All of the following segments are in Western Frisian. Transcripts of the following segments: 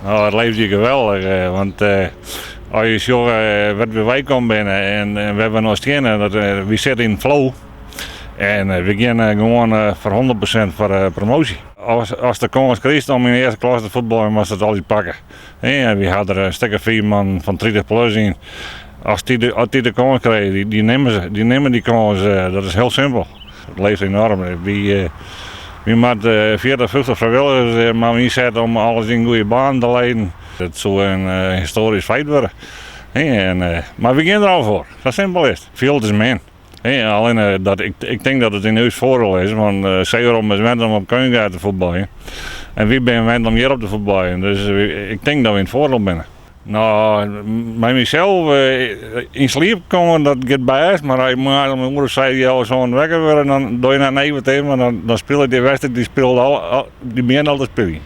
No, it leeft hjir geweldich, want as je sjogge wêr't we weikomen binne en wêr't we no steane, dat wy sitte yn flow. En we geane gewoan foar 100% foar promoasje. Ast de kâns krijst om yn de earste klasse te fuotbaljen, moatst it altyd pakke. En wy ha der in stik of fiif man fan 30 plus yn. As dy de, as dy de kâns krije, dy, dy nimme se, dy nimme dy kâns. Dat is hiel simpel. It leeft enorm. Wy, wy moatte 40, 50 frijwilligers moatte we ynsette om alles yn goede banen te leiden. It soe in histoarysk feit wurde. En, mar we gean der al foar. Sa simpel is it. Fjild is min. Allinne dat ik, ik tink dat it yn ús foardiel is, want Zeerobben is wend om op keunstgers te fuotbaljen. En wy binne wend om hjir op te fuotbaljen. Dus ik tink dat we yn it foardiel binne. No, mei mysels yn sliep komme, dat giet bêst. Mar as je moarns om in oere of seis, healwei sânen wekker wurde, dan doch je net even even, want dan, dan spilet dy wedstriid, dy spilet al, al, dy begjint al te spyljen.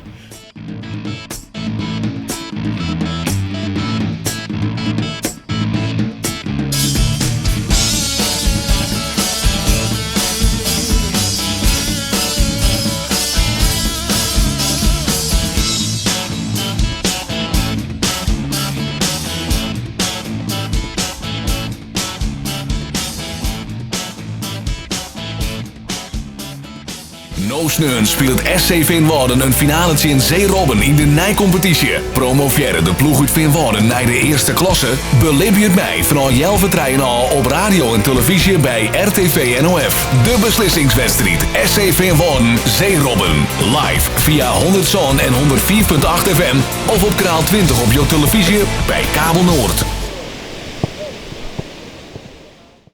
No sneon spilet SC Feanwâlden in finale tsjin Zeerobben yn de neikompetysje. Promovearre de ploech út Feanwâlden nei de earste klasse? Belibje it mei fanôf healwei trijen ôf op radio en telefyzje by RTV NOF. De beslissingswedstriid SC Feanwâlden, Zeerobben. Live fia 107 en 104.8 FM of op kanaal 20 op jo telefyzje by Kabel Noord.